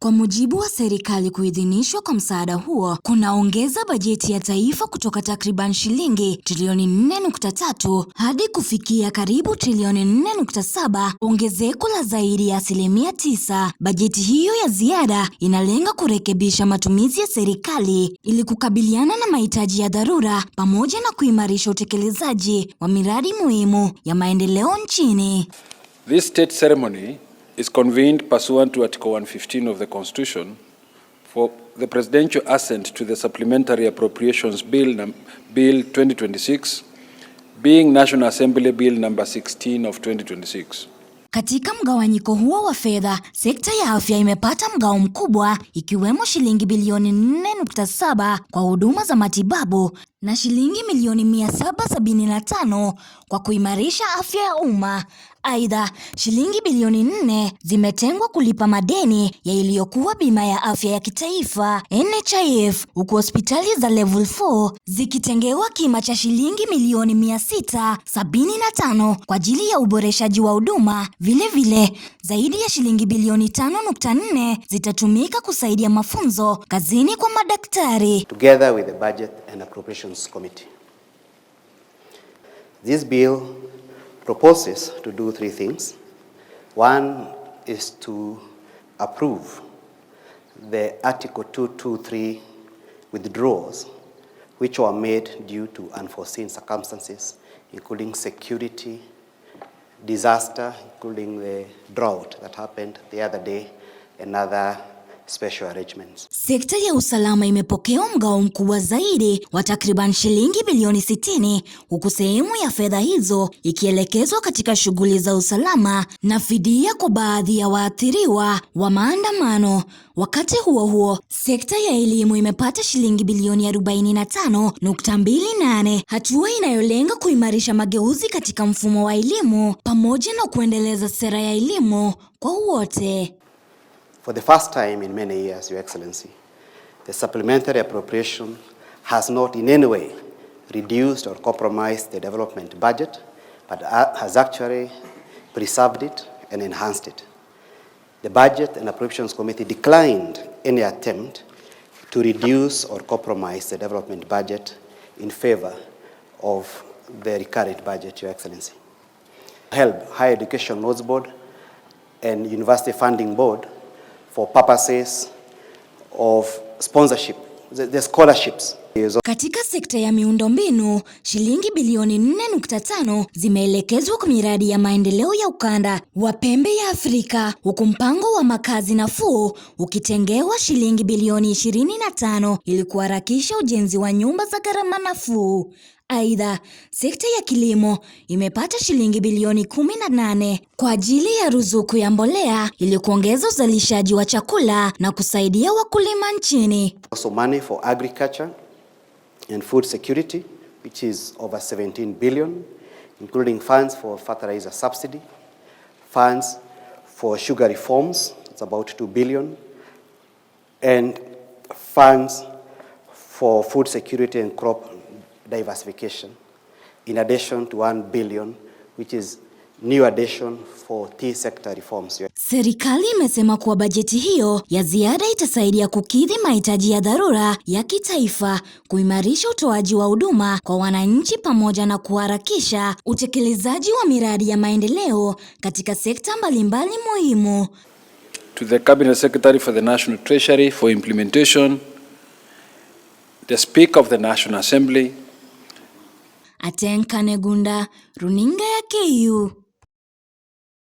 Kwa mujibu wa serikali, kuidhinishwa kwa msaada huo kunaongeza bajeti ya taifa kutoka takriban shilingi trilioni 4.3 hadi kufikia karibu trilioni 4.7, ongezeko la zaidi ya 9%. Bajeti hiyo ya ziada inalenga kurekebisha matumizi ya serikali ili kukabiliana na mahitaji ya dharura pamoja na kuimarisha utekelezaji wa miradi muhimu ya maendeleo nchini. This state ceremony is convened pursuant to Article 115 of the Constitution for the presidential assent to the Supplementary Appropriations Bill, Bill 2026, being National Assembly Bill number 16 of 2026. Katika mgawanyiko huo wa fedha, sekta ya afya imepata mgao mkubwa, ikiwemo shilingi bilioni 4.7 kwa huduma za matibabu na shilingi milioni 775 kwa kuimarisha afya ya umma. Aidha, shilingi bilioni 4 zimetengwa kulipa madeni ya iliyokuwa bima ya afya ya kitaifa, NHIF, huku hospitali za level 4 zikitengewa kima cha shilingi milioni 675 kwa ajili ya uboreshaji wa huduma. Vile vile, zaidi ya shilingi bilioni 5.4 zitatumika kusaidia mafunzo kazini kwa madaktari. Together with the Budget and Appropriations Committee. This bill proposes to do three things. One is to approve the Article 223 withdrawals which were made due to unforeseen circumstances, including security, disaster, including the drought that happened the other day, and other special arrangements. Sekta ya usalama imepokea mgao mkubwa zaidi wa takriban shilingi bilioni 60, huku sehemu ya fedha hizo ikielekezwa katika shughuli za usalama na fidia kwa baadhi ya waathiriwa wa maandamano. Wakati huo huo, sekta ya elimu imepata shilingi bilioni 45.28, hatua inayolenga kuimarisha mageuzi katika mfumo wa elimu pamoja na kuendeleza sera ya elimu kwa wote. For the first time in many years, Your Excellency, the supplementary appropriation has not in any way reduced or compromised the development budget, but has actually preserved it and enhanced it. The Budget and Appropriations Committee declined any attempt to reduce or compromise the development budget in favor of the recurrent budget, Your Excellency. HELB, Higher Education Loans Board, and University Funding Board for purposes of sponsorship, the scholarships. Katika sekta ya miundombinu, shilingi bilioni 4.5 zimeelekezwa kwa miradi ya maendeleo ya ukanda wa pembe ya Afrika, huku mpango wa makazi nafuu ukitengewa shilingi bilioni 25 ili kuharakisha ujenzi wa nyumba za gharama nafuu. Aidha, sekta ya kilimo imepata shilingi bilioni 18 kwa ajili ya ruzuku ya mbolea ili kuongeza uzalishaji wa chakula na kusaidia wakulima nchini. Also money for agriculture and food security, which is over 17 billion, including funds for fertilizer subsidy, funds for sugar reforms, it's about 2 billion, and funds for food security and crop diversification, in addition to 1 billion, which is new addition for tea sector reforms. Serikali imesema kuwa bajeti hiyo ya ziada itasaidia kukidhi mahitaji ya dharura ya kitaifa, kuimarisha utoaji wa huduma kwa wananchi pamoja na kuharakisha utekelezaji wa miradi ya maendeleo katika sekta mbalimbali muhimu. To the Cabinet Secretary for the National Treasury for implementation, the Speaker of the National Assembly, Atenka Negunda, Runinga ya KU.